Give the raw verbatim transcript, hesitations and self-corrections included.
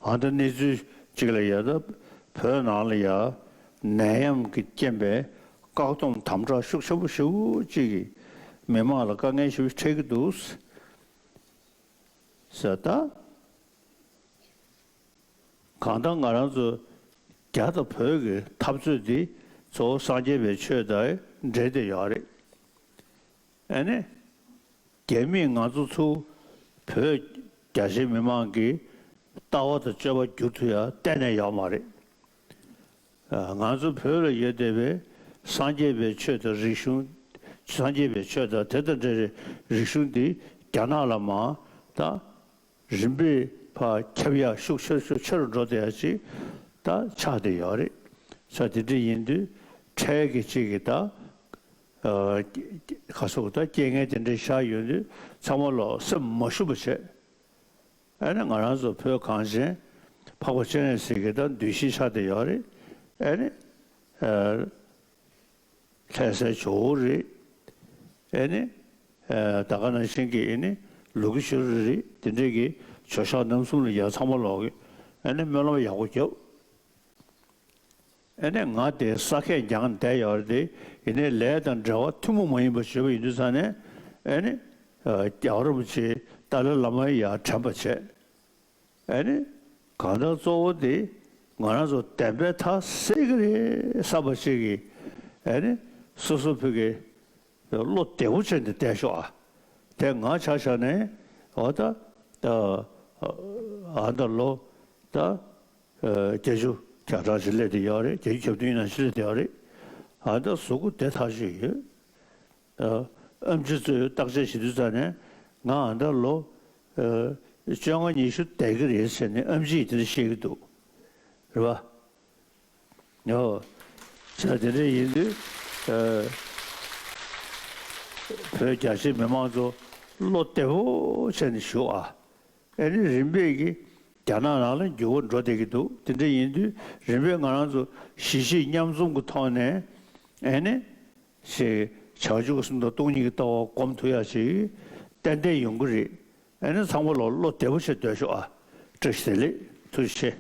ཨ་ད་གནས་ཚུལ་གཅིག་ལ་ཡ་ད་བོད་ནང་ལ་ཡ་ནད་ཡམས་ཀྱི་རྐྱེན་པས་བཀག་སྡོམ་དམ་དྲག་ཤུགས་ཆེན་པོ་ཞེ་པོ་ཅིག་གིས་མི་མང་ལ་དཀའ་ངལ་ཞེ་པོ་འཕྲད་ཀྱི་འདུག་ཟེར། ད་གང་ལྟར་ང་རང་ཚོ་རྒྱ་དང་བོད་ཀྱི་འཐབ་རྩོད་འདི་གཙོ་བོ་སངས་རྒྱས་པའི་ཆོས་དང་འབྲེལ་ཏེ་ཡོད་རེད། ཨ་ནི། རྒྱ་མིས་ང་ཚོ་ཚུར་བོད་རྒྱ་ཆེའི་མི་མང་གི་ལྟ་བ་དང་སྤྱོད་པ་བསྒྱུར་ཐུབ་ཡ་གཏན་ནས་ཡོད་མ་རེད། ཨ། ང་ཚོ་བོད་ལ་ཡོད་བསྡད་པའི་སངས་རྒྱས་པའི་ཆོས་དང་རིག་གཞུང་། སངས་རྒྱས་པའི་ཆོས་དང་དེ་དང་འབྲེལ་བའི་རིག་གཞུང་འདི་རྒྱ་ནག་ལ་མར་ད་རིམ་པས་ཕར་ཁྱབ་ཡ་ཤུགས་ཆེ་ཤུགས་ཆེ་རུ་འགྲོ་བསྡད་ཡ་ཅིག་ད་ཆགས་བསྡད་ཡོད་རེད། ས་དེ་འདྲ་ཡིན་དུས་འཕྲལ་གྱི་ཅིག་གི་ད། ཨ། ཁ་སོགས་ད་རྐྱེན་ངན་དེ་འདྲ་བཞག་ཡོང་དུས་ཚང་མ་ལོག་སེམས་མ་ཞུམ་པ་བྱས། ཨ་ནི་ང་རང་ཚོ་བོད་གངས་ཅན་འཕགས་པ་སྤྱན་རས་གཟིགས་ཀྱི་ད་འདུ་ཤེས་ཆགས་བསྡད་ཡོད་རེད། ཨ་ནི། ཨ། ལྷ་སའི་ཇོ་བོ་རེད། ཨ་ནི། ཨ། ད་ག་ནང་བཞིན་གྱི་ཨ་ནི་ལུ་གུ་ཤུ་རི་རེད། དེ་འདྲས་ཀྱི་ཇོ་ཤཱཀ་རྣམ་གསུམ་ལ་ཡ་ཚང་མ་ལོག་གི་ཨ་ནི་སྨོན་ལམ་ཡག་པོ་རྒྱབ། ཨ་ནི་ང་དེ་ས་ཁད་རྒྱག་བསྡད་ཡོད་རེད་དེ། ཡིན་ནའི་ལས་དང་འབྲེལ་བ་ཐུན་མོང་མ་ཡིན་པ་བྱེད་པ་ཡིན་དུས་ཙང་ནས། ཨ་ནི། ཨ། རྒྱལ་བ་རིན་པོ་ཆེ་ཏཱ་ལའི་བླ་མ་ཡར་དྲན་པ་བྱས། ཨ་ནི། གང་ལྟར་གཙོ་བོ་དེ་ང་རང་ཚོ་བདེན་པའི་མཐའ་གསལ་གྱི་རེད་བསམ་པ་ཞིག་གིས། ཨ་ནི། སོ་སོ་ཕ་གི་བློ་བདེ་པོ་བྱས་ནས་བསྡད་ཤོག་ཨ། དེ་ང་ཆ་བཞག་ནས་འོ་ད། ཨ། ད་ལོ་ད་བརྒྱད་ཅུ་གྱ་གྲངས་ཤིག་སླེབས་བསྡད་ཡོད་རེད། བརྒྱད་ཅུ་གྱ་བདུན་ནང་ཤི་སླེབས་བསྡད་ཡོད་རེད། ཨ། ད་གཟུགས་པོ་བདེ་ཐག་ཆོད་ཡོད། ཨ། ཨེམ་ཆི་ཚོས་བརྟག་དཔྱད་བྱེད་དུས་ཙང་ནས་ང་ཨ་ད་ལོ། ཨ། བཅོ་ལྔ་ཉི་ཤུ་བསྡད་ཀྱི་རེད་ཟེར་ནས་ཨེམ་ཆི་ཡིས་དེ་འདྲ་བཤད་ཀྱི་འདུག་རེད་པ། ཨོ། ས་དེ་འདྲ་ཡིན་དུས། ཨ། བོད་རྒྱ་ཆེའི་མི་མང་ཚོ་བློ་བདེ་པོ་བྱས་ནས་བཞུགས་ཨ། ཨ་ནི་རིམ་པས་ཀྱི་རྒྱ་ནག་ནང་ལ་འགྱུར་བ་འགྲོ་བསྡད་ཀྱི་འདུག་དེ་འདྲ་ཡིན་དུས་རིམ་པས་ང་རང་ཚོ་གཞིས་བྱེས་མཉམ་འཛོམས་ཀྱི་ཐོག་ནས། ཨ་ནི། ཞེས་བྱང་ཆུབ་སེམས་དང་སྟོང་ཉིད་ཀྱི་ལྟ་བ་སྒོམ་ཐུབ་ཡ་ཞིག་ཏན་ཏན་ཡོང་གི་རེད། ཨ་ནི་ཚང་མ་ལོག་བློ་བདེ་པོ་བྱས་སྡོད་ཤོག་ཨ། བཀྲ་ཤིས་བདེ་ལེགས། ཐུགས་རྗེ་ཆེ།